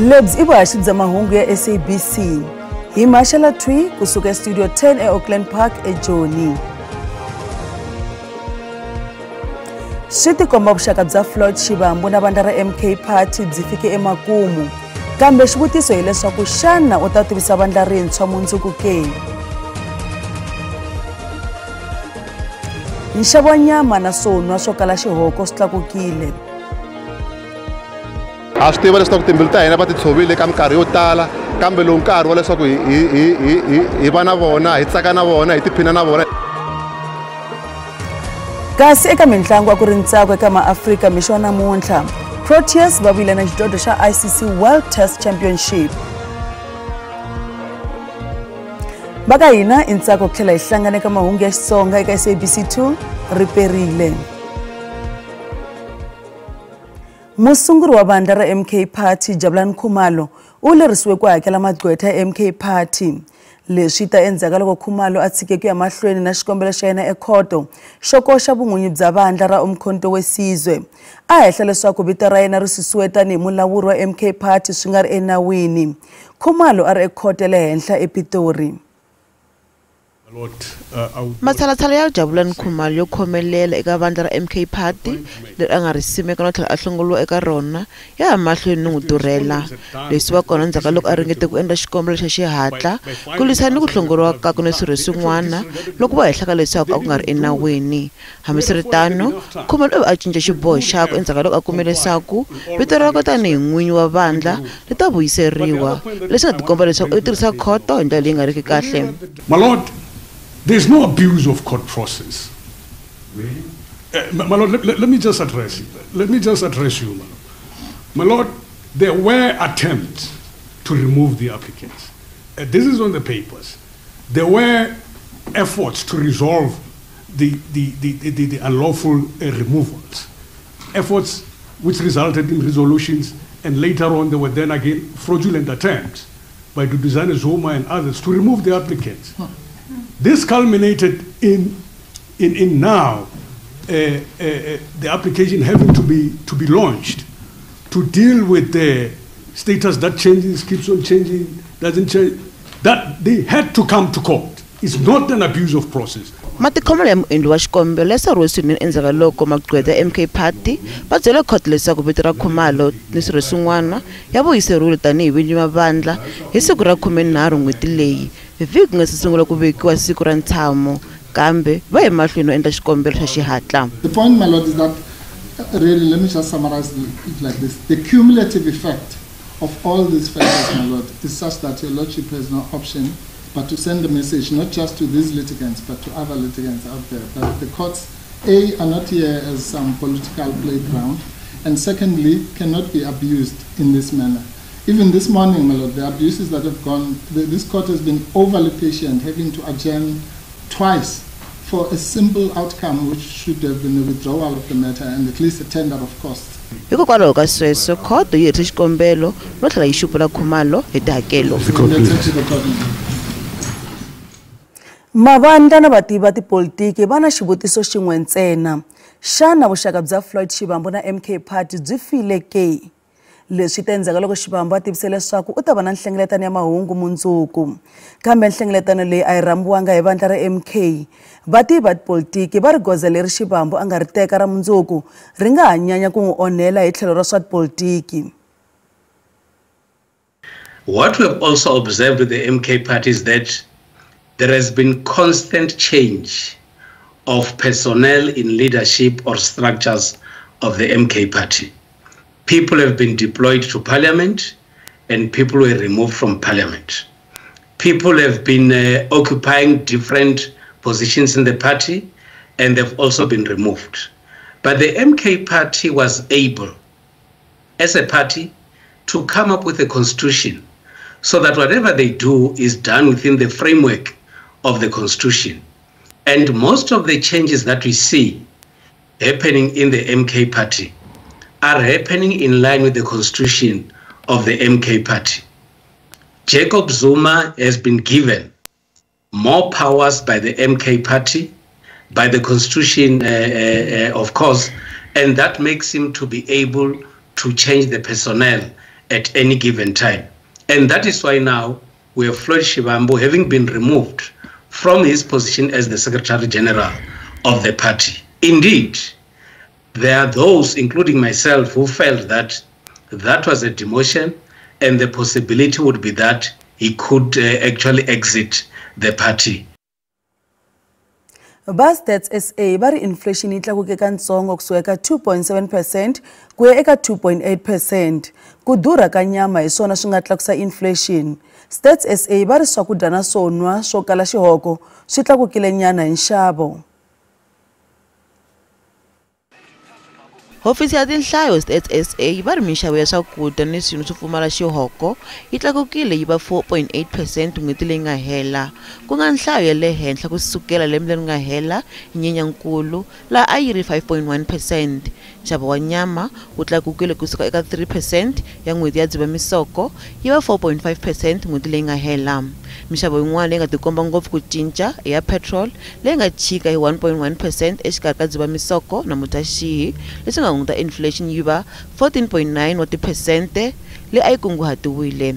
Lebyi i vuhaxi bya mahungu ya SABC. Hi Mashala Twi kusuka Studio 10 eAuckland Park eJoni. Swi tikomba vuxaka bya Floyd Shivambu na vandla ra MK Party byi fike emakumu. Kambe xivutiso hileswaku xana u ta tivisa vandla rintshwa mundzuku ke? Nxavo wa nyama na swonwa swo kala xihoko swi tlakukile. Ha swi tiva leswaku timbilu ta hina va ti tshovile ka minkarhi yo tala, kambe lowu nkarhi wa leswaku hi va na vona, hi tsaka na vona, hi tiphina na vona. Kasi eka mintlangu a ku ri ntsako eka maAfrika mixo wa namuntlha. Proteas va vuyile na xidlodlo xa ICC World Test Championship. Va ka hina i ntsako ku tlhela hi hlangana eka mahungu ya Xitsonga eka SABC 2 ri perile. Musunguri wa vandla ra MK Party Jabulani Khumalo u lerisiwe ku hakela magqwetha ya MK Party. Leswi ta endzhaku loko Khumalo a tshike ku ya mahlweni na xikombelo xa yena ekhoto xo koxa vun'winyi bya vandla ra Umkhonto we Sizwe. A hehla leswaku vito ra yena ri susiwe tanihi mulawuri wa MK Party swi nga ri enawini. Khumalo a ri ekhoto ya le henhla ePitori. Matshalatshala ya Jabulani Khumalo yo khomelela eka vandla ra MK Party leri a nga ri simeka no tlhela a hlongoriwa eka rona ya ha mahlweni no n'wi durhela. Leswi va kona endzhaku ka loko a ringete ku endla xikombelo xa xihatla ku lwisana ni ku hlongoriwa kakwe ni swirho swin'wana loko va hehlaka leswaku a ku nga ri enawini. Hambiswiritano, Khumalo u ve a cinca xiboho xakwe endzhaku ka loko a kume leswaku vito rakwe tanihi n'winyi wa vandla ri ta vuyiseriwa, leswi nga tikomba leswaku u tirhisa khoto hi ndlela leyi nga riki kahle. My lord, there's no abuse of court process. Really? My lord, let me just address you. Let me just address you, my lord. My lord, there were attempts to remove the applicants. This is on the papers. There were efforts to resolve the unlawful removals. Efforts which resulted in resolutions, and later on there were then again fraudulent attempts by Duduzane Zuma and others to remove the applicants. Huh. This culminated in now the application having to be launched to deal with the status that changes, keeps on changing, doesn't change, that they had to come to court. It's not an abuse of process. Matikhomelo ya muendli wa xikombelo ya soriwe swinene endzhaku ka loko magqwetha ya MK Party va byele khoto leswaku vito ra Khumalo ni swirho swin'wana ya vuyiseriwile tanihi vinyi va vandla hi siku ra 13 n'hweti leyi, vhiki ku nga si sungula ku vekiwa siku ra ntshamo, kambe va ye mahlweni no endla xikombelo xa xihatla. The point, my lord, is that really, let me just summarize it like this. The cumulative effect of all these factors, my lord, is such that your lordship has no option but to send a message not just to these litigants but to other litigants out there that the courts, A, are not here as some political playground, and secondly, cannot be abused in this manner. Even this morning, my lord, the abuses that have gone, this court has been overly patient, having to adjourn twice for a simple outcome which should have been a withdrawal of the matter and at least a tender of costs. Hikokwalaho ka sweswo, khoto yi herise xikombelo no tlhela yi xupula Khumalo hi tihakelo. Mavandla na vativi va tipolitiki va na xivutiso xin'we ntsena. Xana vuxaka bya Floyd Shivambu na MK Party byi file ke? Leswi ta endzhaku loko Shivambu a tivise leswaku u ta va na nhlengeletano ya mahungu mundzuku. Kambe nhlengeletano leyi a yi rhambiwanga hi vandla ra MK. Vativi va tipolitiki va ri goza leri Shivambu a nga ri teka ra mundzuku ri nga ha nyanya ku n'wi onhela hi tlhelo ra swa tipolitiki. What we have also observed with the MK Party is that there has been constant change of personnel in leadership or structures of the MK Party. People have been deployed to parliament and people were removed from parliament. People have been occupying different positions in the party and they've also been removed. But the MK Party was able, as a party, to come up with a constitution so that whatever they do is done within the framework of the constitution. And most of the changes that we see happening in the MK Party are happening in line with the constitution of the MK Party. Jacob Zuma has been given more powers by the MK Party, by the constitution, of course, and that makes him to be able to change the personnel at any given time. And that is why now we have Floyd Shivambu having been removed from his position as the Secretary General of the party. Indeed, there are those, including myself, who felt that that was a demotion and the possibility would be that he could actually exit the party. Va Stats SA va ri inflation yi tlakuke katsongo kusuka eka 2.7% ku ya eka 2.8%. Ku durha ka nyama hi swona swi nga tlakusa inflation. Stats SA va ri swakudya na swo nwa swo kala xihoko swi tlakukile nyana hi nxavo. Hofisi ya tinhlayo Stats SA va ri minxavo ya swakudya ni swilo swo pfumala xihoko yi tlakukile yi va 4.8% n'hweti leyi nga hela, ku nga nhlayo ya le henhla ku sukela lembe leri nga hela hi Nyenyankulu laha a yi ri 5.1%. Nxavo wa nyama wu tlakukile kusuka eka 3% ya n'hweti ya Dzivamisoko yi va 4.5% n'hweti leyi nga hela. Minxavo yin'wana leyi nga tikomba ngopfu ku cinca i ya petrol leyi nga chika hi 1.1% exikarhi ka Dzivamisoko na Mudyaxihi, leswi nga hunguta inflation yi va 14.9 wa tiphesente leyi a yi kunguhatiwile.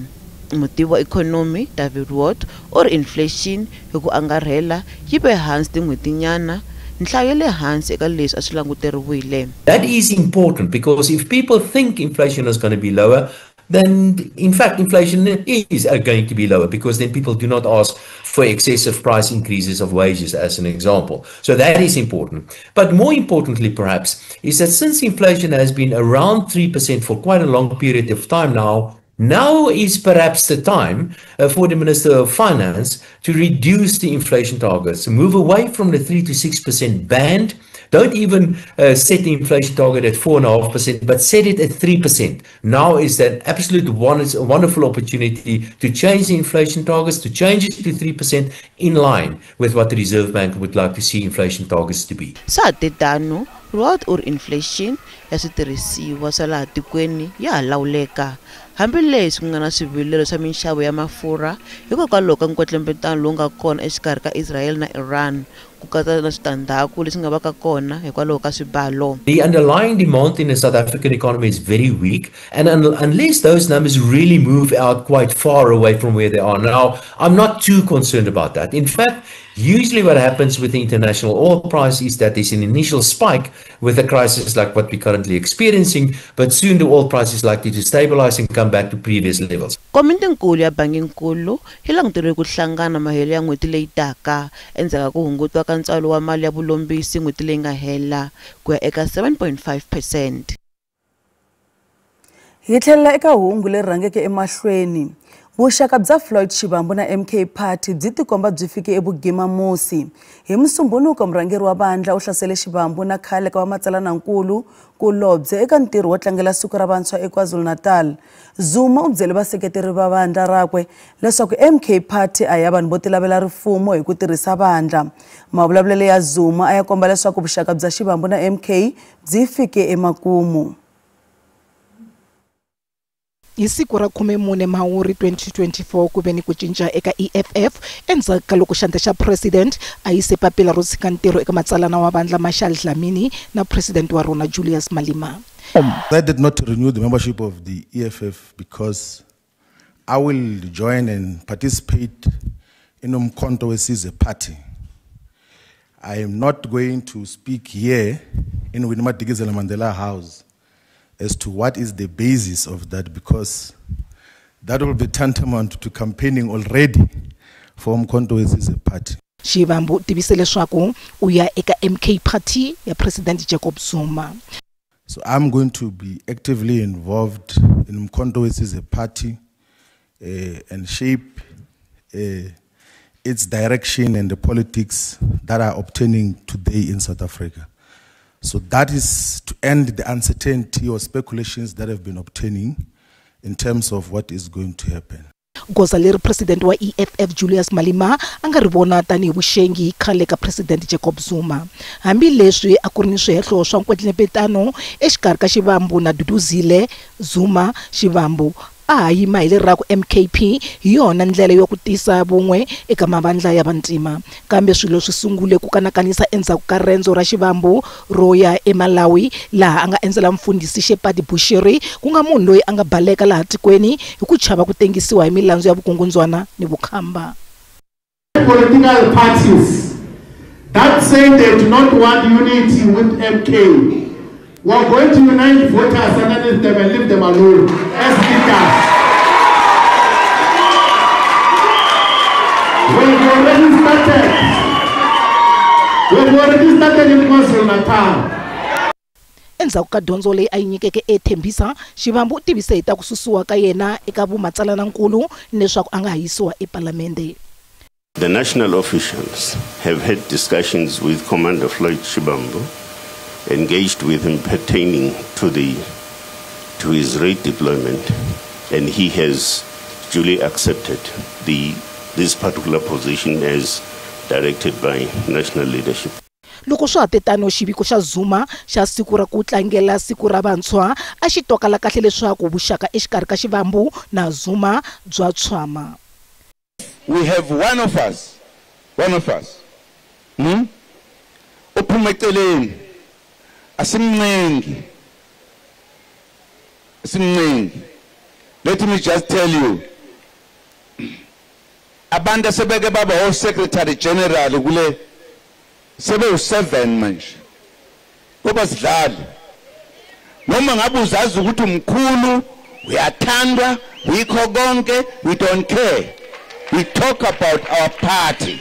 Mutivi wa ikhonomi David Ward u ri inflation hi ku angarhela yi ve hansi tin'hwetinyana, nhlayo ya le hansi eka leswi a swi languteriwile. That is important because if people think inflation is going to be lower, then in fact inflation is going to be lower, because then people do not ask for excessive price increases of wages, as an example. So that is important. But more importantly perhaps is that since inflation has been around 3% for quite a long period of time now, now is perhaps the time for the Minister of Finance to reduce the inflation targets, move away from the 3 to 6% band. Don't even set the inflation target at 4.5%, but set it at 3%. Now is that absolute wonderful opportunity to change the inflation targets, to change it to 3% in line with what the Reserve Bank would like to see inflation targets to be. Swa tano, Rwad or inflation ya switirhisiwa swa laha tikweni ya ha lawuleka, hambileswi ku nga na swivilelo swa minxavo ya mafurha hikokwalaho ka nkwetlembetano lowu nga kona exikarhi ka Israel na Iran, ku katsa na switandzhaku leswi nga vaka kona hikwalaho ka swibalo. The underlying demand in the South African economy is very weak, and unless those numbers really move out quite far away from where they are now, I'm not too concerned about that. In fact, usually what happens with the international oil price is that there's an initial spike with a crisis like what we're currently experiencing, but soon the oil price is likely to stabilize and come back to previous levels. Komiti-nkulu ya Bangi-nkulu yi languteriwe ku hlangana mahelo ya n'hweti leyi taka endzhaku ka ku hungutiwa ka ntswalo wa mali ya vulombisi n'hweti leyi nga hela ku ya eka 7.5%. Hi tlhelela eka hungu leri rhangeke emahlweni. Vuxaka bya Floyd Shivambu na MK Party byi tikomba byi fike evugimamusi. Hi Musumbhunuko murhangeri wa vandla u hlasele Shivambu na khale ka vamatsalanankulu Kulobye eka ntirho wo tlangela siku ra vantshwa eKwaZulu-Natal. Zuma u byele vaseketeri va vandla rakwe leswaku MK Party a ya vanhu vo tilavela rifumo hi ku tirhisa vandla. Mavulavulelo ya Zuma a ya komba leswaku vuxaka bya Shivambu na MK byi fike emakumu. Hi siku ra 14 Mhawuri 2024 ku ve ni ku cinca eka EFF endzhaku ka loko xandla xa president a yise papila ro tshika ntirho eka matsalana wa vandla Marshall Dlamini na president wa rona Julius Malema. I did not renew the membership of the EFF because I will join and participate in Umkhonto weSizwe party. I am not going to speak here in Winnie Madikizela Mandela House as to what is the basis of that, because that will be tantamount to campaigning already for Umkhonto weSizwe party. Shivambu tivise leswaku u ya eka MK Party ya President Jacob Zuma. So I'm going to be actively involved in Umkhonto weSizwe party and shape its direction and the politics that are obtaining today in South Africa. So that is to end the uncertainty or speculations that have been obtaining in terms of what is going to happen. Goza leri president wa EFF Julius Malema a nga ri vona tanihi vuxengi khale ka president Jacob Zuma. Hambileswi a ku ri ni swihehlo swa nkwetlembetano exikarhi ka Shivambu na Duduzile Zuma, Shivambu a ha yima hi leraku MKP hi yona ndlela yo ku tisa vun'we eka mavandla ya vantima. Kambe swilo swi sungule ku kanakanisa endzhaku ka rendzo ra Shivambu ro ya eMalawi, laha a nga endzela mfundhisi Shepherd Bushiri, ku nga munhu loyi a nga baleka laha tikweni hi ku chava ku tengisiwa hi milandzu ya vukungundzwana ni vukhamba. Political parties that say they do not want unity with MK, we are going to unite voters underneath them and leave them alone as leaders. We've already started. We've already started in KwaZulu-Natal. Endzhaku ka dyondzo leyi a yi nyikeke eThembisa, Shivambu u tivise hi ta ku susiwa ka yena eka vumatsalanankulu leswaku a nga ha yisiwa epalamende. The national officials have had discussions with Commander Floyd Shivambu, engaged with him pertaining to his redeployment, and he has duly accepted this particular position as directed by national leadership. Loko swa ha te tano, xiviko xa Zuma xa siku ra ku tlangela siku ra vantshwa a xi twakala kahle leswaku vuxaka exikarhi ka Shivambu na Zuma bya tshwama. We have one of us, uphuma eceleni, asimncengi. Let me just tell you, abantu asebeke baba o secretary general kule sebe u7 manje. Ngoba sidlali. Noma ngabe uzazi ukuthi umkhulu, uyathandwa, uyikho konke, we don't care. We talk about our party.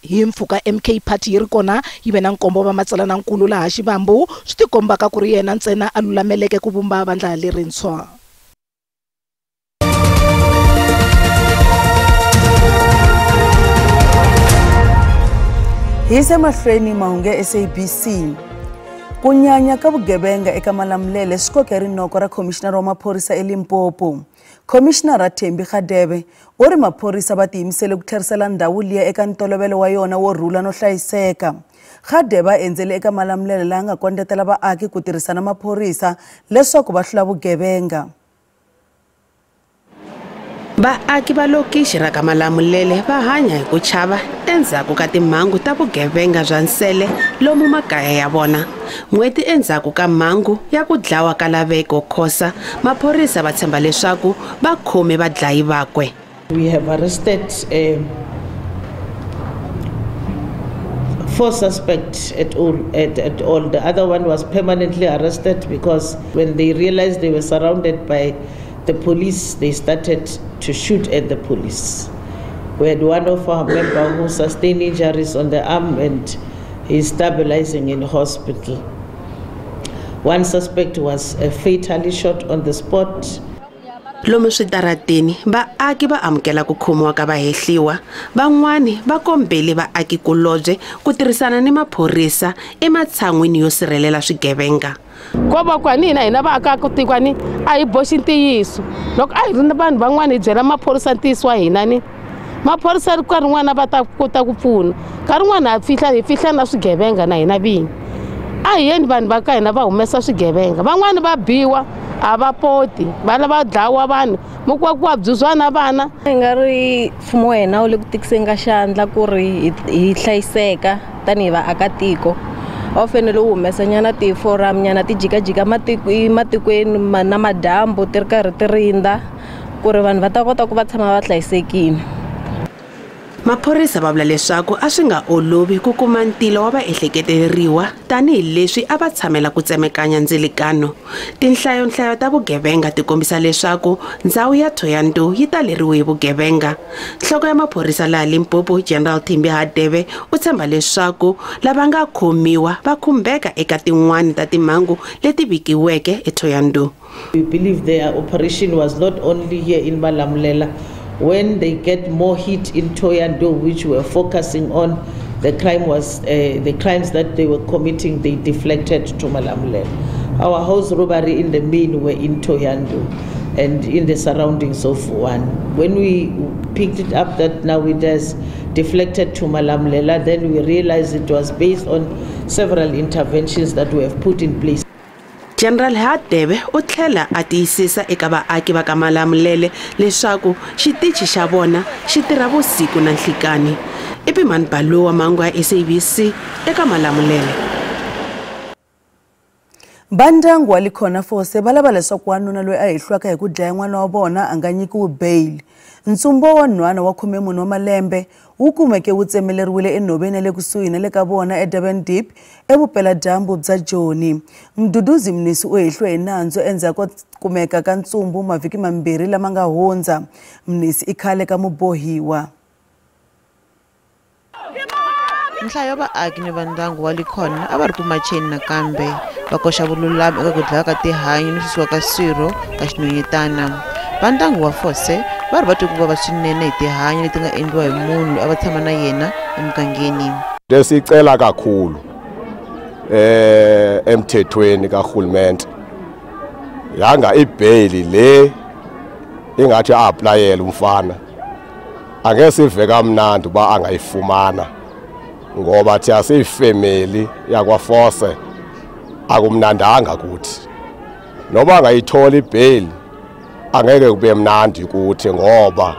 Hi mpfhuka MK Party yi ri kona yi ve na nkombo wa matsalanankulu laha Shivambu swi tikombaka ku ri yena ntsena a lulameleke ku vumba vandla lerintshwa. Hi se mahlweni mahungu ya SABC. Ku nyanya ka vugevenga eka Malamulele swi koke rinoko ra khomishinara wa maphorisa eLimpopo. Khomishinara Thembi Radebe u ri maphorisa va tiyimisele ku tlherisela ndhawu liya eka ntolovelo wa yona wo rhula no hlayiseka. Radebe a endzele eka Malamulele laha nga kondletela vaaki ku tirhisana maphorisa leswaku va hlula vugevenga. Vaaki va lokixi ra ka Malamulele va hanya hi ku chava endzhaku ka timhangu ta vugevenga bya nsele lomu makaya ya vona. N'hweti endzhaku ka mhangu ya ku dlawa ka Laveko Khosa, maphorisa va tshemba leswaku va khome vadlayi vakwe. We have arrested 4 suspects at all. The other one was permanently arrested because when they realized they were surrounded by the police, they started to shoot at the police. We had one of our members who sustained injuries on the arm and he's stabilizing in hospital. One suspect was fatally shot on the spot. Lomu switarateni vaaki va amukela ku khomiwa ka vahehliwa, van'wani va kombele vaaki kulobye ku tirhisana ni maphorisa ematshan'wini yo sirhelela swigevenga. Ko va kwani hina hina vaakaka tikwani a hi boxi ntiyiso. Loko a hi ri na vanhu van'wana hi byela maphorisa ntiyiso wa hina ni maphorisa nkarhi wun'wana va ta kota ku pfuna, nkarhi wun'wana ha fihla hi fihla na swigevenga na hina vinyi. A hi yeni vanhu va ka hina va humesa swigevenga, van'wani va biwa a va poti, va lava dlawa vanhu mi kuma ku va byuziwa na vana. I nga ri mfumo wa hina wu le ku tikiseni ka xandla ku ri hi hlayiseka tanihi vaakatiko. A wu fanele wu humesa nyana ti-forum nyana ti jikajika matikweni na madyambu ti ri karhi ti rindza ku ri vanhu va ta kota ku va tshama va hlayisekile. Maphorisa va vula leswaku a swi nga olovi ku kuma ntila wa vaehleketeleriwa tanihileswi a va tshamela ku tsemekanya ndzilikano. Tinhlayonhlayo ta vugevenga ti kombisa leswaku ndhawu ya Thohoyandou yi taleriwe hi vugevenga. Nhloko ya maphorisa laha Limpopo, General Thembi Radebe, u tshemba leswaku lava nga khomiwa va khumbeka eka tin'wani ta timhangu leti vikiweke eThohoyandou. We believe their operation was not only here in Malamulele. When they get more heat in Thohoyandou, which we were focusing on, the crime was the crimes that they were committing, they deflected to Malamulele. Our house robbery in the main were in Thohoyandou and in the surroundings of one. When we picked it up that now it has deflected to Malamulele, then we realized it was based on several interventions that we have put in place. General Hadebe u tlhela a tiyisisa eka vaaki va ka Malamulele leswaku xitichi xa vona xi tirha vusiku na nhlikani. I Pimani Balowa, mahungu ya SABC eka Malamulele. Vandyangu wa Likhona Fose va lava leswaku wanuna loyi a hehliwaka hi ku dlaya n'wana wa vona a nga nyikiwi bail. Ntsumbu wa nhwana wa 14 wa malembe wu kumeke wu tsemeleriwile enhoveni ya le kusuhi na le ka vona eDurban Deep evupeladyambu bya Joni. Mduduzi Mnisi u hehliwe hi nandzu endzhaku ko kumeka ka ntsumbu mavhiki mambirhi lama nga hundza. Mnisi i khale ka mubohiwa. Nhlayo ya vaaki ni vandyangu wa Likhona a va ri ku macheni nakambe va koxa vululami eka ku dlaya ka tihanyi no susiwa ka swirho ka xinhwanyetana. Vandyangu wa Fose va ri va twe ku vava swinene hi tihanyi leti nga endliwa hi munhu loyi a va tshama na yena emugangeni. Lesicela kakhulu emthethweni kahulumente yanga ibheyili le ingathi a-applyele umfana angeke sive kamnandi uba angayifumana ngoba thina siyifemeli yakwaFose akumnandanga kuthi noba angayithola ibheyili angeke kube mnandi kuthi ngoba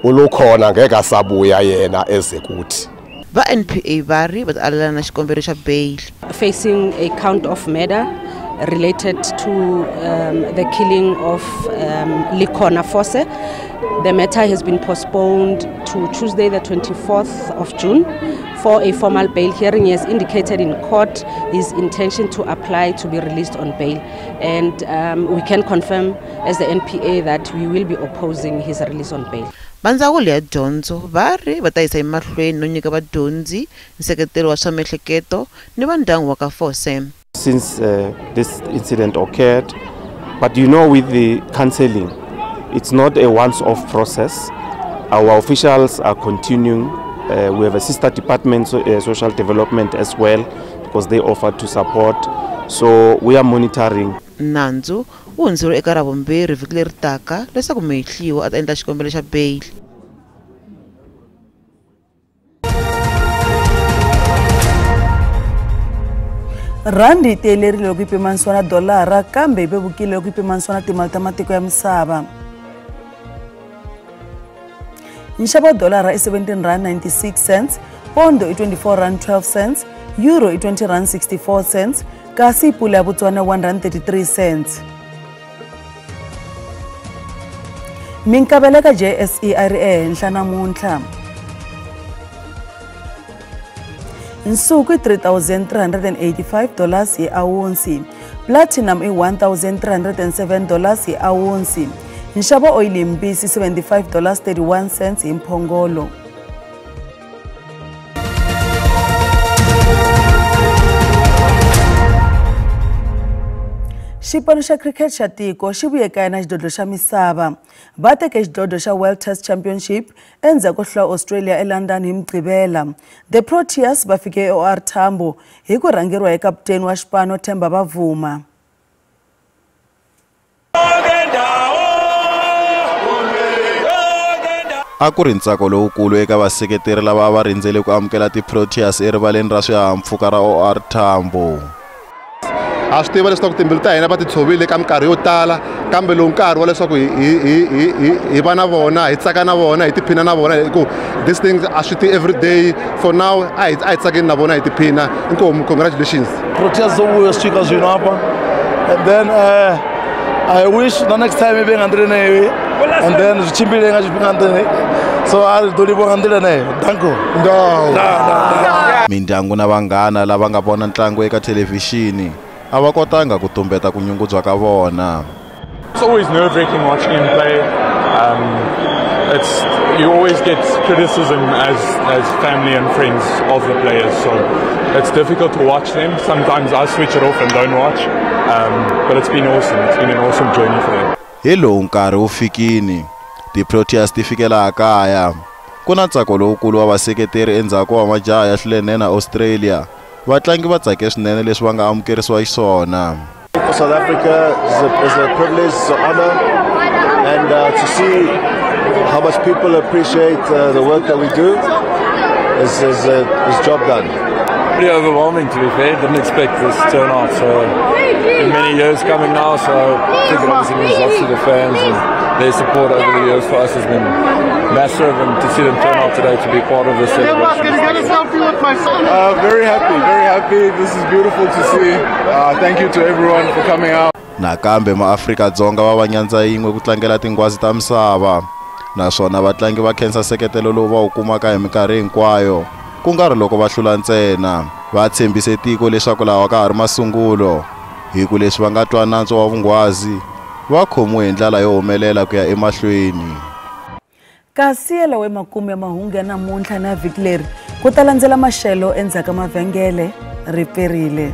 ulukhona ngeke asabuya yena eze kuthi. Va NPA va ri va ta alelana na xikombelo xa bail. Facing a count of murder related to the killing of Likhona Fose. The matter has been postponed to Tuesday the 24th of June for a formal bail hearing. He has indicated in court his intention to apply to be released on bail, and we can confirm as the NPA that we will be opposing his release on bail. Vandzawulo ya dyondzo va ri va ta yisa emahlweni no nyika vadyondzi nseketelo wa swa miehleketo ni va ndyangu wa ka Fose. Since this incident occurred, but you know, with the counseling, it's not a once-off process. Our officials are continuing. We have a sister department, social development as well, because they offer to support. So we are monitoring. Nandzu wu hundzeriwe eka Ravumbirhi vhiki leri taka leswaku muhehliwa a ta endla xikombelo xa bail. Randi yi tiyelerile loko yi pimanisiwa na dolara kambe yi vevukile loko yi pimanisiwa na timali ta matiko ya misava. Nxavo wa dolara i 17 rand 96 cents, pondo i 24 rand 12 cents, euro i 20 rand 64 cents, kasi pula ya Botswana 1 rand 33 cents. Minkavelo ka JSE a ri ehenhla namuntlha. Nsuku i $3,385 hi awunsi, platinum i $1,307 hi awunsi. Nxavo oyili mbisi $75.31 hi mphongolo. Xipano xa cricket xa tiko xi vuye kaya na xidlodlo xa misava. Va teke xidlodlo xa World Test Championship endzhaku ko hlula Australia eLondon hi Mugqivela. The Proteas va fike eOR Tambo hi ku rhangeriwa hi kaputeni wa xipano Themba Bavuma. A ku ri ntsako lowukulu eka vaseketeri lava a va rindzele ku amukela ti-Proteas erivaleni ra swihahampfhuka ra OR Tambo. Ha swi tiva leswaku timbilu ta hina va ti tshovile eka minkarhi yo tala, kambe lowu nkarhi wa leswaku hi va na vona, hi tsaka na vona, hi tiphina na vona, hi ku these things a swi ti every day. For now a hi tsakeni na vona, hi tiphina. Inkomu, congratulations. Proteas zo vuya swika zwino hafha, and then I wish the next time ibe nga nḓila yeneyo, and then zwi tshimbile nga tshifhinga nḓila, so a ri ḓo livhuwa nga nḓila yeneyo. Danko. Mindyangu na vanghana lava nga vona ntlangu eka thelevhixini a va kotanga ku tumbeta ku nyungubyisa ka vona. It's always nerve-wracking watching him play. You always get criticism as family and friends of the players, so it's difficult to watch them. Sometimes I switch it off and don't watch, but it's been awesome. It's been an awesome journey for them. Hi lowu nkarhi wu fikini, ti-Proteas ti fikela kaya. Ku na ntsako lowukulu wa vaseketeri endzhaku wa majaha ya hlule na Australia. Vatlangi va tsake swinene leswi va nga amukerisiwa xiswona. For South Africa is a privilege, it's an honor, and to see how much people appreciate the work that we do is job done. Pretty overwhelming, to be fair. Didn't expect this turnout. So in many years coming now, so I think it obviously means lots to the fans, and their support over the years for us has been massive, and to see them turn out today to be part of this celebration. Very happy, very happy. This is beautiful to see. Thank you to everyone for coming out. Nakambe maAfrika-Dzonga va va nyandza yin'we ku tlangela tinghwazi ta misava, naswona vatlangi va khensa nseketelo lowu va wu kumaka hi minkarhi hinkwayo, ku nga ri loko va hlula ntsena. Va tshembise tiko leswaku lawa ka ha ri masungulo, hi ku leswi va nga twa nantswo wa vunghwazi va khomiwe hi ndlela yo humelela ku ya emahlweni. Kasi yalawo emakumu ya mahungu ya namuntlha na vhiki leri, ku ta landzela maxelo endzhaku ka mavhengele ri perile.